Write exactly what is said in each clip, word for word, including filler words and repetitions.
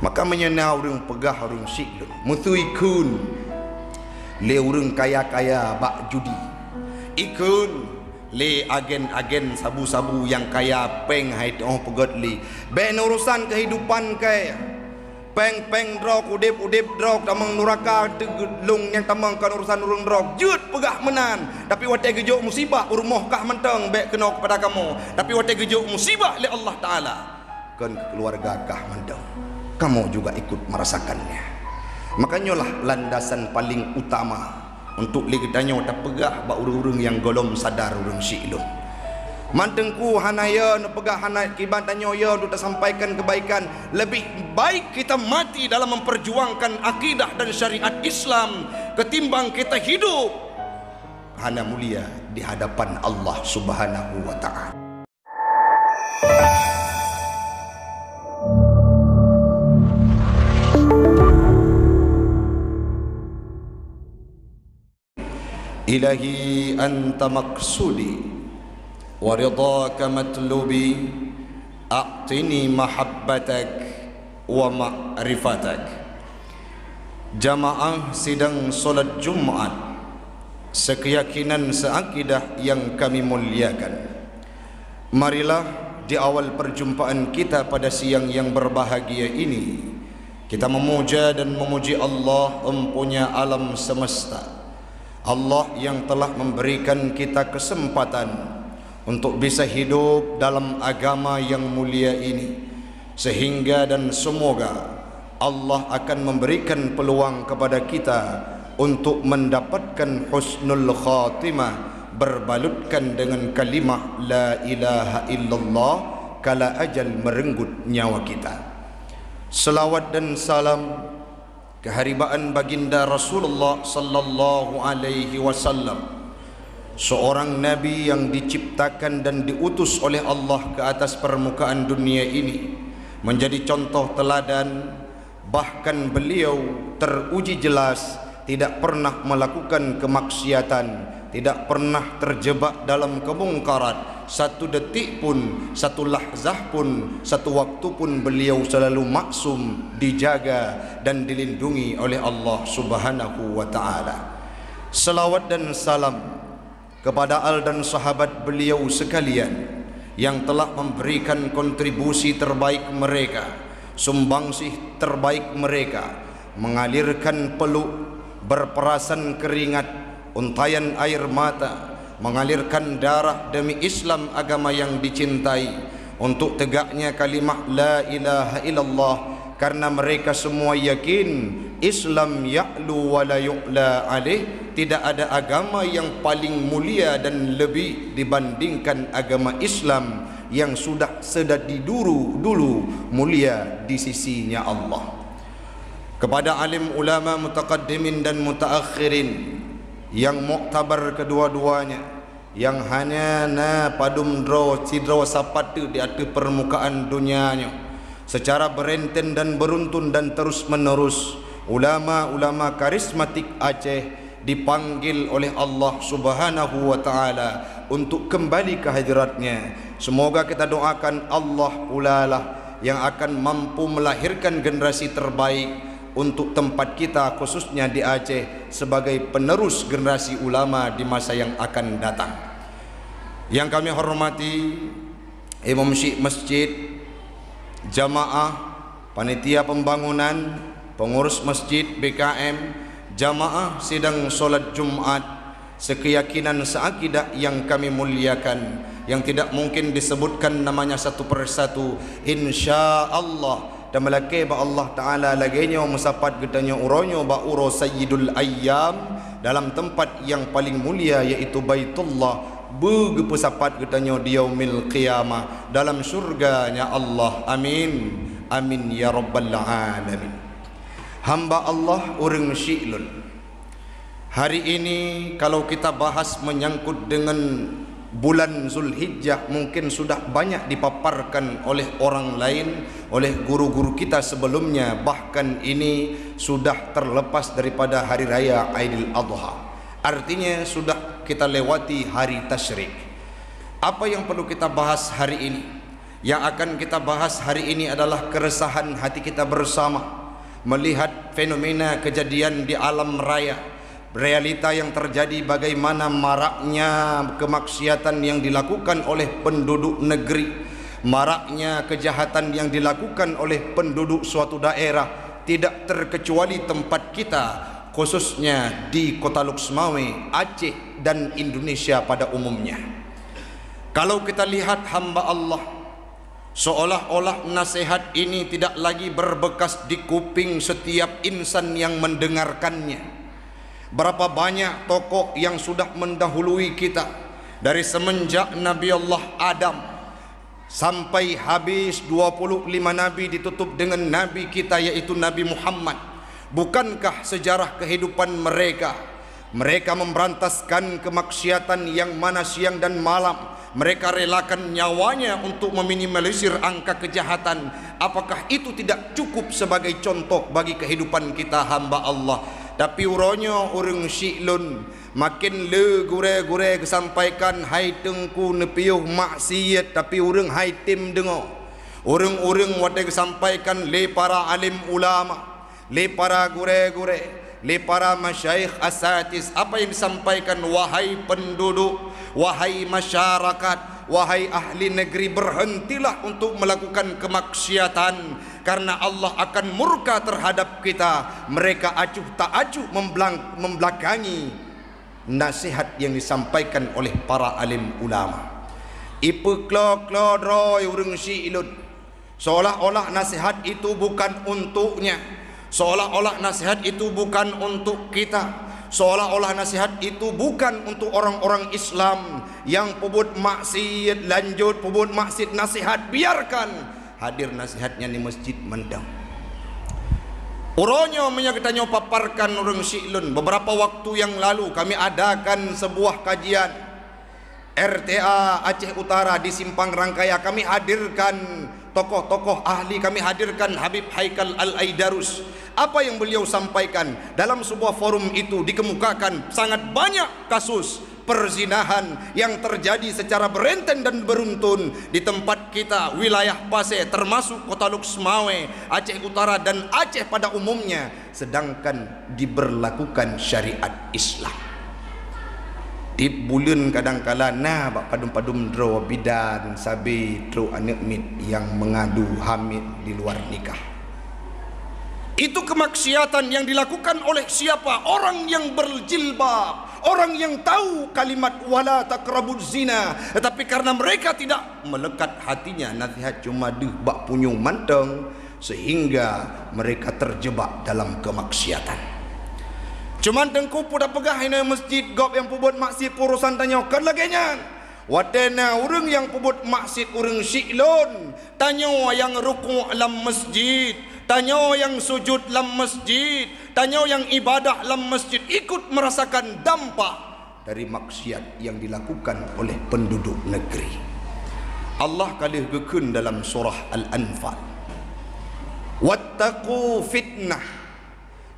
Maka meunyoe na ureuëng peugah ureuëng syiek lôn, meuseu ikheun lé ureuëng kaya-kaya bak judi, ikheun lé agen-agen sabu-sabu nyang kaya péng hai teuôh peugét lé, bék neurusan keuhidupan kaya. Péng-péng droe, udeb-udeb droe, tamong nuraka, teugeulong nyang tamong kon urusan ureuëng droe, jeuet peugah meunan. Tapi watée geujok musibah, u rumoh kah mantong bék keunoe keupada kamoe. Tapi watée geujok musibah lé Allah Taala, kon keu keuluwarga kah mantong, kamoe juga ikut merasakannya. Maka nyoe lah landasan paling utama untuk lé geutanyoe tapeugah bak ureuëng-ureuëng nyang gohlom sadar ureuëng syiek lôn. Man teungku hana yo neupeugah, hana kiban tanyoe yo untuk tasampaikan kebaikan. Lebih baik kita mati dalam memperjuangkan akidah dan syariat Islam ketimbang kita hidup hana mulia di hadapan Allah Subhanahu wa Ta'ala. Ilahi anta maqsudi wa ridhaka matlubi, a'tini mahabbatak wa ma'rifatak. Jamaah sidang salat Jumat, sekeyakinan seakidah yang kami muliakan. Marilah di awal perjumpaan kita pada siang yang berbahagia ini, kita memuja dan memuji Allah, Empunya alam semesta. Allah yang telah memberikan kita kesempatan untuk bisa hidup dalam agama yang mulia ini, sehingga dan semoga Allah akan memberikan peluang kepada kita untuk mendapatkan husnul khatimah berbalutkan dengan kalimah la ilaha illallah kala ajal merenggut nyawa kita. Selawat dan salam keharibaan baginda Rasulullah sallallahu alaihi wasallam, seorang nabi yang diciptakan dan diutus oleh Allah ke atas permukaan dunia ini, menjadi contoh teladan, bahkan beliau teruji jelas tidak pernah melakukan kemaksiatan, tidak pernah terjebak dalam kemungkaran, satu detik pun, satu lahzah pun, satu waktu pun beliau selalu maksum, dijaga dan dilindungi oleh Allah Subhanahu wa Ta'ala. Selawat dan salam kepada al dan sahabat beliau sekalian yang telah memberikan kontribusi terbaik mereka, sumbangsih terbaik mereka, mengalirkan peluk, berperasan keringat, untaian air mata, mengalirkan darah demi Islam agama yang dicintai, untuk tegaknya kalimah la ilaha illallah, karena mereka semua yakin Islam ya'lu wa la yu'la alaih, tidak ada agama yang paling mulia dan lebih dibandingkan agama Islam yang sudah sedari dulu-dulu mulia di sisinya Allah. Kepada alim ulama mutaqaddimin dan mutaakhirin yang muktabar kedua-duanya, nyang hana na padum droe sidroe sapat teuk di ateueh peurmukaan donya nyoe, seucara beurenten dan beuruntun dan terus-menerus, ulama-ulama karismatik Aceh dipanggil oleh Allah Subhanahu wa Ta'ala untuk kembali ke hadirat-Nya. Semoga kita doakan Allah pulalah yang akan mampu melahirkan generasi terbaik untuk tempat kita, khususnya di Aceh, sebagai penerus generasi ulama di masa yang akan datang. Yang kami hormati Imam Syik Masjid, jamaah, panitia pembangunan, pengurus masjid, B K M, jamaah sidang salat Jumat, sekeyakinan seakidah yang kami muliakan, yang tidak mungkin disebutkan namanya satu persatu, insya Allah, dan meulakée bak Allah Ta'ala lagée nyoe meusapat geutanyoe uroe nyoe bak uroe Sayyidul Ayyam dalam tempat yang paling mulia, yaitu Baitullah, beugeupeusapat geutanyoe di Yaumil Qiyamah dalam syurga-Nya Allah. Amin. Amin ya rabbal alamin. Hamba Allah ureuëng syiek lôn. Hari ini, kalau kita bahas menyangkut dengan bulan Zulhijjah, mungkin sudah banyak dipaparkan oleh orang lain, oleh guru-guru kita sebelumnya, bahkan ini sudah terlepas daripada hari raya Aidil Adha. Artinya, sudah kita lewati hari tasyrik. Apa yang perlu kita bahas hari ini? Yang akan kita bahas hari ini adalah keresahan hati kita bersama melihat fenomena kejadian di alam raya. Realita yang terjadi, bagaimana maraknya kemaksiatan yang dilakukan oleh penduduk negeri, maraknya kejahatan yang dilakukan oleh penduduk suatu daerah, tidak terkecuali tempat kita, khususnya di Kota Lhokseumawe, Aceh, dan Indonesia pada umumnya. Kalau kita lihat hamba Allah, seolah-olah nasihat ini tidak lagi berbekas di kuping setiap insan yang mendengarkannya. Berapa banyak tokoh yang sudah mendahului kita, dari semenjak Nabi Allah Adam sampai habis dua puluh lima nabi, ditutup dengan nabi kita, yaitu Nabi Muhammad. Bukankah sejarah kehidupan mereka? Mereka memberantaskan kemaksiatan yang mana siang dan malam. Mereka relakan nyawanya untuk meminimalisir angka kejahatan. Apakah itu tidak cukup sebagai contoh bagi kehidupan kita hamba Allah? Tapi uroe nyoe ureuëng syiek lôn, maken le gurée-gurée geusampaikan hai teungku neupiôh maksiet, tapi ureuëng hai tem deungoe. Ureuëng-ureuëng watée geusampaikan lé para alim ulama, lé para gurée-gurée, lé para masyaikh asatiz, apa yang disampaikan, "Wahai penduduk, wahai masyarakat, wahai ahli negeri, berhentilah untuk melakukan kemaksiatan, karena Allah akan murka terhadap kita." Mereka acuh tak acuh memblang-, membelakangi nasihat yang disampaikan oleh para alim ulama. Ipeuklo-klo droe ureuëng syiek lôn, seolah-olah nasihat itu bukan untuknya, seolah-olah nasihat itu bukan untuk kita, seolah-olah nasihat itu bukan untuk orang-orang Islam. Nyang peubuet maksiet lanjut peubuet maksiet, nasihat biarkan. Hadir nasihat nyan di masjid mantong. Uroe nyoe meunyoe geutanyoe paparkan ureuëng syiek lôn, beberapa waktu yang lalu kami adakan sebuah kajian R T A Aceh Utara di Simpang Rangkaya. Kami hadirkan tokoh-tokoh ahli, kami hadirkan Habib Haikal Al-Aidarus. Apa yang beliau sampaikan dalam sebuah forum itu, dikemukakan sangat banyak kasus perzinahan yang terjadi secara berenten dan beruntun di tempat kita, wilayah Pasé, termasuk Kota Lhokseumawe, Aceh Utara, dan Aceh pada umumnya, sedangkan diberlakukan syariat Islam. Tiep buleuen kadangkala na bak padum-padum droe bidan sabe trok aneuëk miet nyang meungadu hamil di luar nikah. Itu kemaksiatan yang dilakukan oleh siapa? Orang yang berjilbab, orang yang tahu kalimat "Wala taqrabuz zina", tetapi karena mereka tidak melekat hatinya, nasihat cuma deuh bak punyueng mantong, sehingga mereka terjebak dalam kemaksiatan. Cuman teungku peue tapeugah inoe masjid, gob nyang peubuet maksiet urosan tanyoe, kon lagée nyan. Watée na ureuëng nyang peubuet maksiet ureuëng syiek lôn, tanyoe nyang rukuk lam masjid, tanyoe nyang sujud lam masjid, tanyoe nyang ibadah lam masjid, ikut merasakan dampak dari maksiat yang dilakukan oleh penduduk negeri. Allah ka lheueh geukheun dalam surah Al-Anfal, "Wattaqu fitnah."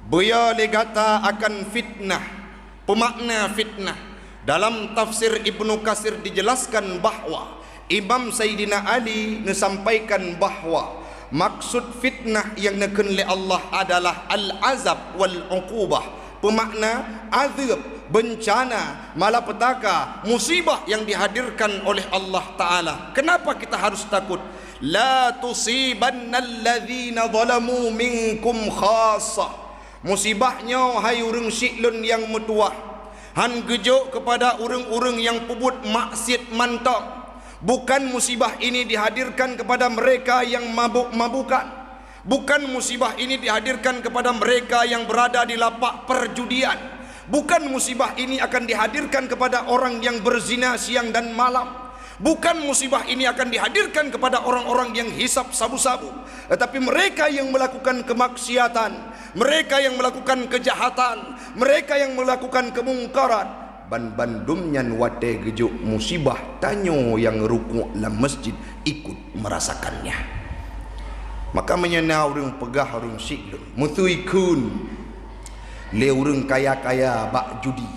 Beuyo lé gata akan fitnah. Peumakna fitnah. Dalam tafsir Ibnu Katsir dijelaskan bahwa Imam Saidina Ali neusampaikan bahwa maksud fitnah nyang neukheun lé Allah adalah al-azab wal uqubah. Peumakna azab, bencana, malapetaka, musibah yang dihadirkan oleh Allah Ta'ala. Kenapa kita harus takut? "La tusibannalladzina zalamu minkum khassah." Musibah nyoe, hai ureuëng syiek lôn nyang meutuwah, hán geujok keupada ureuëng-ureuëng nyang peubuet maksiet mantong. Bukan musibah ini dihadirkan kepada mereka yang mabuk-mabukan. Bukan musibah ini dihadirkan kepada mereka yang berada di lapak perjudian. Bukan musibah ini akan dihadirkan kepada orang yang berzina siang dan malam. Bukan musibah ini akan dihadirkan kepada orang-orang yang hisap sabu-sabu, tetapi mereka yang melakukan kemaksiatan, mereka yang melakukan kejahatan, mereka yang melakukan kemungkaran, ban bandum nyan watée geujok musibah, tanyoe nyang rukuk lam masjid ikut merasakannya. Maka meunyoe na ureuëng peugah ureuëng syiek lôn, meuteui kheun lé ureuëng kaya-kaya bak judi,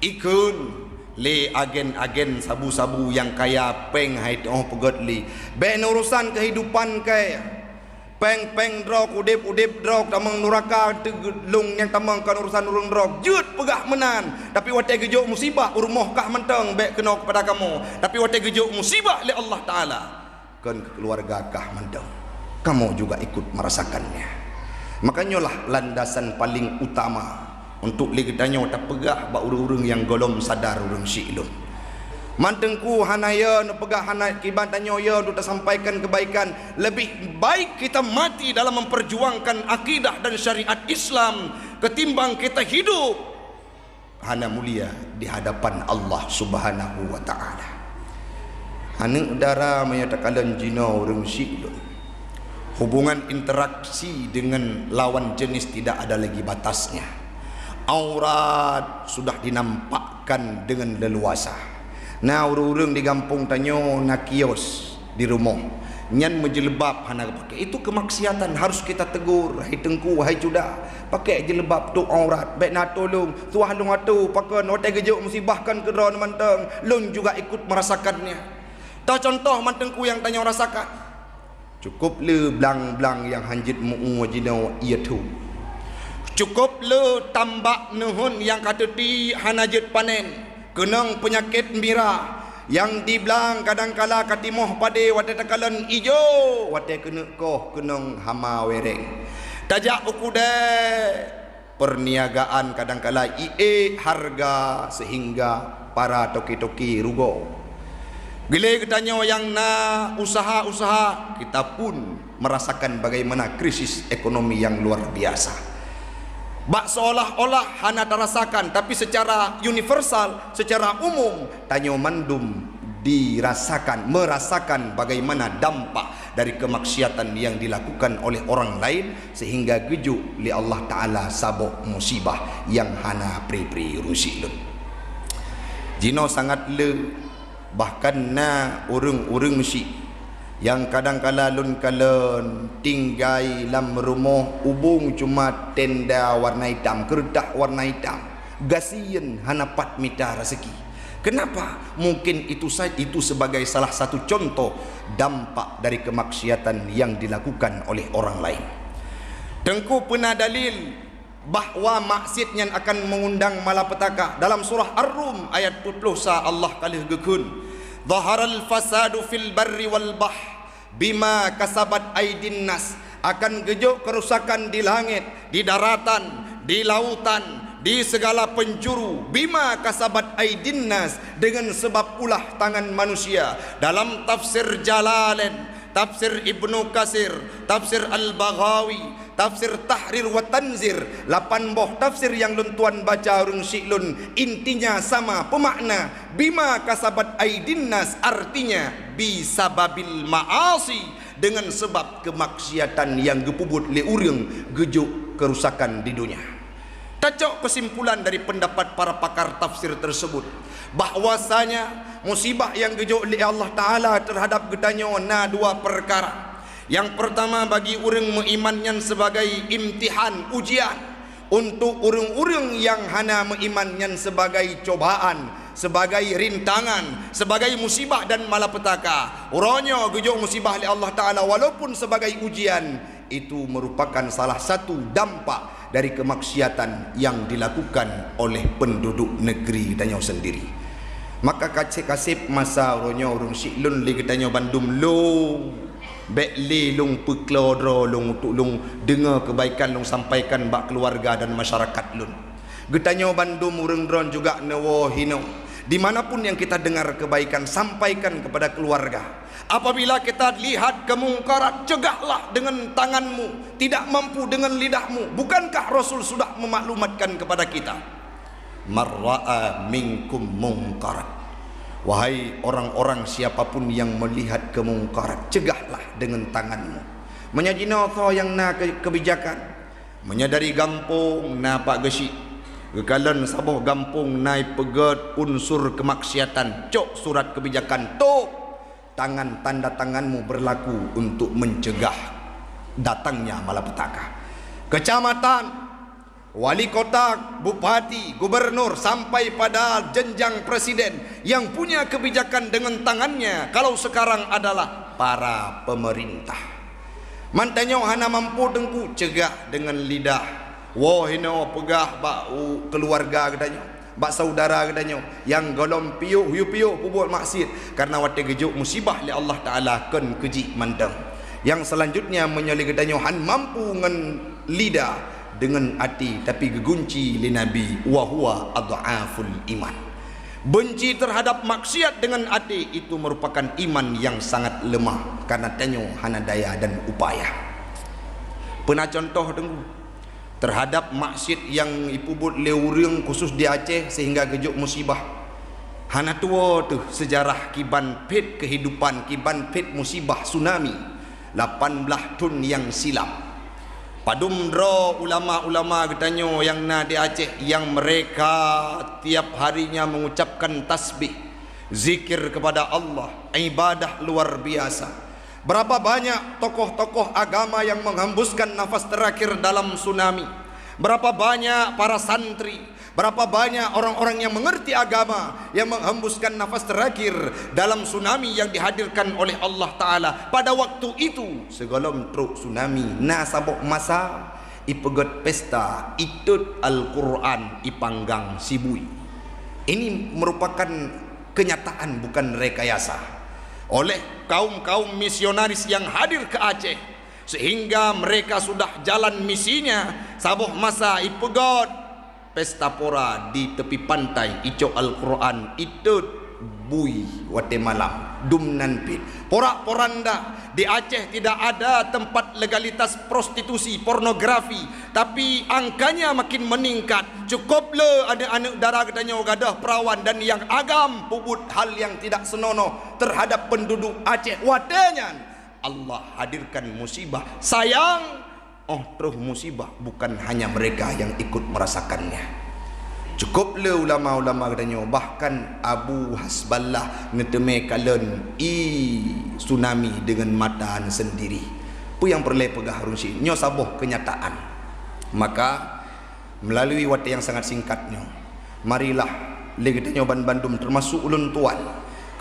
ikheun Lé agen-agen sabu-sabu nyang kaya péng hai teuh peugét lé. Bék neurusan keuhidupan kaya. Péng-péng droe, udeb-udeb droe, tamong nuraka teuh lôn nyang tamong kon urusan ureuëng droe. Jeuet peugah meunan, tapi watée geujok musibah u rumoh kah mantong bék keunoe keupada kamoe. Tapi watée geujok musibah lé Allah Taala, kon keu keuluwarga kah mantong, kamoe juga ikut merasakannya. Maka nyoe lah landasan paling utama untuk lé geutanyoe tapeugah bak ureuëng-ureuëng nyang gohlom sadar ureuëng syiek lôn. Man teungku hana yo neupeugah hana kiban tanyoe yo untuk tasampaikan kebaikan, lebih baik kita mati dalam memperjuangkan akidah dan syariat Islam ketimbang kita hidup hana mulia di hadapan Allah Subhanahu wa Ta'ala. Aneuëk dara meunyoe takalon jinoe ureuëng syiek lôn, hubungan interaksi dengan lawan jenis tidak ada lagi batasnya. Aurat sudah dinampakkan dengan leluasa. Na ureuëng-ureuëng di gampông tanyoe na kios di rumoh, nyan meujeulbab hana geupakai. Itu kemaksiatan, harus kita tegur, "Hai teungku, hai cuda, pakai jeulbab tuek aurat, bék na tulông, tuah lôn atô, pakon watée geujok musibah kon keu droeneuh mantong, lôn juga ikut merasakannya." Toh contoh man teungku nyang tanyoe rasakan. Cukôp le blang-blang nyang han jeuet meu-ue jinoe ié thu. Cukôp le tambak neuhon nyang ka teutiek hana jeuet panen, keunong peunyakét mirah, nyang di blang kadangkala ka timoh padé watée takalon ijo, watée keuneuk koh keunong hama wereng. Tajak u keudée, perniagaan kadangkala iék hareuga sehingga para toke-toke rugoe. Geulé geutanyoe nyang na usaha-usaha, kita pun merasakan bagaimana krisis ekonomi yang luar biasa. Bak seolah-olah hana tarasakan, tapi secara universal, secara umum, tanyoe mandum dirasakan, merasakan bagaimana dampak dari kemaksiatan yang dilakukan oleh orang lain sehingga geujok lé Allah Taala saboh musibah nyang hana pri-pri ureuëng syiek lôn. Jinoe sangat le, bahkan na ureuëng-ureuëng syiek nyang kadangkala lôn kalon tinggai lam rumoh ubông cuma tenda warna itam, keureutah warna itam, gasien hana pat mita raseuki. Kenapa? Mungkin itu sa-, itu sebagai salah satu contoh dampak dari kemaksiatan yang dilakukan oleh orang lain. Teungku peuna dalil bahwa maksiat nyan akan mengundang malapetaka. Dalam surah Ar-Rum ayat peuet ploh sa Allah ka lheueh geukheun, "Zaharal fasadu fil barri wal bahr bima kasabat aidin nas." Akan geujok kerusakan di langit, di daratan, di lautan, di segala penjuru, bima kasabat aidin nas, dengan sebab ulah tangan manusia. Dalam tafsir Jalalain, tafsir Ibnu Katsir, tafsir Al-Baghawi, tafsir Tahrir wa Tanzir, lapan boh tafsir nyang lôn tuan baca ureuëng syiek lôn, intinya sama peumakna, bima kasabat aidin nas, artinya bisababil ma'asi, dengan sebab kemaksiatan nyang geupeubuet lé ureuëng geujok kerusakan di dunia. Tacok kesimpulan dari pendapat para pakar tafsir tersebut, bahwasanya musibah nyang geujok lé Allah Taala terhadap geutanyoe na dua perkara. Yang pertama, bagi ureuëng meuiman nyan sebagai imtihan, ujian. Untuk ureuëng-ureuëng nyang hana meuiman nyan sebagai cobaan, sebagai rintangan, sebagai musibah dan malapetaka. Uroe nyoe geujok musibah lé Allah Taala walaupun sebagai ujian, itu merupakan salah satu dampak dari kemaksiatan yang dilakukan oleh penduduk negeri tanyoe sendiri. Maka kaseb-kaseb masa uroe nyoe ureuëng syiek lôn lé geutanyoe bandum lôn, bék lé lôn peuklo droe lôn untuk lôn deungoe kebaikan lôn sampaikan bak keuluwarga dan masyarakat lôn. Geutanyoe bandum ureuëng droe juga neuwoe hinoe. Di mana pun yang kita dengar kebaikan, sampaikan kepada keluarga. Apabila kita lihat kemungkaran, cegahlah dengan tanganmu, tidak mampu dengan lidahmu. Bukankah Rasul sudah memaklumatkan kepada kita? "Man ra'a minkum mungkaran." Wahai orang-orang siapapun yang melihat kemungkaran, cegahlah dengan tanganmu. Meunyoe jinoe soe nyang na ke-, kebijakan, meunyoe dari gampông na Pak Geuchik, geukalon saboh gampông na ipeugét unsur kemaksiatan, cok surat kebijakan, tôp! Tangan, tanda tanganmu berlaku untuk mencegah datangnya malapetaka. Kecamatan, Wali kota, bupati, gubernur, sampai pada jenjang presiden yang punya kebijakan dengan tangannya kalau sekarang adalah para pemerintah. Mantanyoe hana mampu teungku cegah dengan lidah. Woe hinoe peugah bak u-, keluarga geutanyoe, bak saudara geutanyoe nyang gohlom piôh, yue piôh peubuet maksiat, karena watée geujok musibah lé Allah Taala kon keu jih mantong. Yang selanjutnya, meunyoe lé geutanyoe han mampu ngon lidah, dengan até, tapi geugunci lé Nabi, wa huwa adhaful iman. Benci terhadap maksiat dengan até itu merupakan iman yang sangat lemah, karena tanyoe hana daya dan upaya. Peuna contoh teungku, terhadap maksiat yang ipeubuet lé ureuëng khusus di Aceh sehingga geujok musibah. Hana tuwoe teuh sejarah kiban phét kehidupan, kiban phét musibah tsunami lapan blaih thon nyang silam. Padum droe ulama-ulama geutanyoe nyang na di Aceh, yang mereka tiap harinya mengucapkan tasbih, zikir kepada Allah, ibadah luar biasa. Berapa banyak tokoh-tokoh agama yang menghembuskan nafas terakhir dalam tsunami? Berapa banyak para santri? Berapa banyak orang-orang yang mengerti agama yang menghembuskan nafas terakhir dalam tsunami yang dihadirkan oleh Allah Taala? Pada waktu itu, sigohlom trok tsunami, na saboh masa ipeugét pesta, itot Al-Quran, ipanggang sibui. Ini merupakan kenyataan, bukan rekayasa, oleh kaum-kaum misionaris yang hadir ke Aceh, sehingga mereka sudah jalan misinya. Saboh masa ipeugét pesta pora di tepi pantai, icok Al-Quran, itot bui watée malam, dum nan pit. Porak-poranda, di Aceh tidak ada tempat legalitas prostitusi, pornografi, tapi angkanya makin meningkat. Cukup le aneuëk-aneuëk dara geutanyoe gadôh perawan dan nyang agam peubuet hal yang tidak senonoh terhadap penduduk Aceh. Watée nyan, Allah hadirkan musibah. Sayang, óh troh musibah, bukan hanya mereka yang ikut merasakannya. Cukup le ulama-ulama geutanyoe, bahkan Abu Hasballah neuteumé kalon ie tsunami dengan mata sendiri. Peue nyang peureulée peugah ureuëng syiek? Nyoe saboh kenyataan. Maka, melalui watée nyang sangat singkat nyoe, marilah lé geutanyoe banmandum, termasuk ulôn tuan,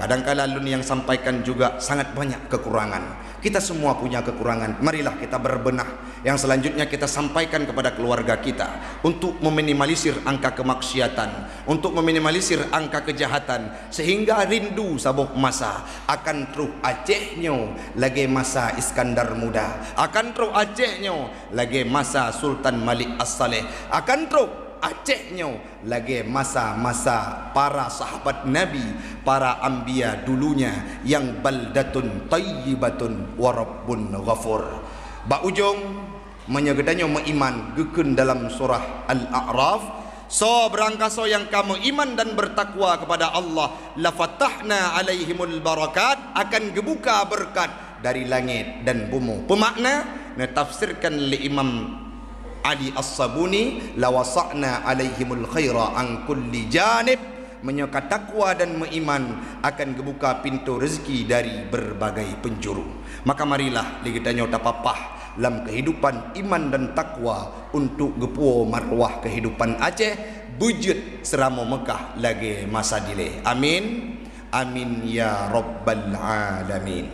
kadangkala lôn nyang sampaikan juga sangat banyak kekurangan. Kita semua punya kekurangan. Marilah kita berbenah. Yang selanjutnya kita sampaikan kepada keluarga kita untuk meminimalisir angka kemaksiatan, untuk meminimalisir angka kejahatan, sehingga rindu saboh masa akan troh Aceh nyoe lagée masa Iskandar Muda, akan troh Aceh nyoe lagée masa Sultan Malik As-Saleh, akan troh Aceh nyoe lagée masa-masa para sahabat Nabi, para anbiya dulunya, yang baldatun thayyibatun wa rabbun ghafur. Bak ujong, meunyoe geutanyoe meuiman, geukheun dalam surah Al-A'raf, "Soe beurangkasoe nyang ka meuiman dan bertakwa kepada Allah, lafatahna alaihimul barakat, akan geubuka beureukat dari langét dan bumoe." Peumakna, neutafsirkan lé Imam Ali As-Sabuni, "Lawasa'na alaihimul khaira an kulli janib." Meunyoe ka takwa dan meuiman, akan geubuka pintoe rezeki dari berbagai penjuru. Maka marilah lé geutanyoe tapapah lam kehidupan iman dan takwa untuk geupuwoe marwah kehidupan Aceh, beujeuet seuramoe Meukah lagée masa dilée. Amin. Amin ya rabbal alamin.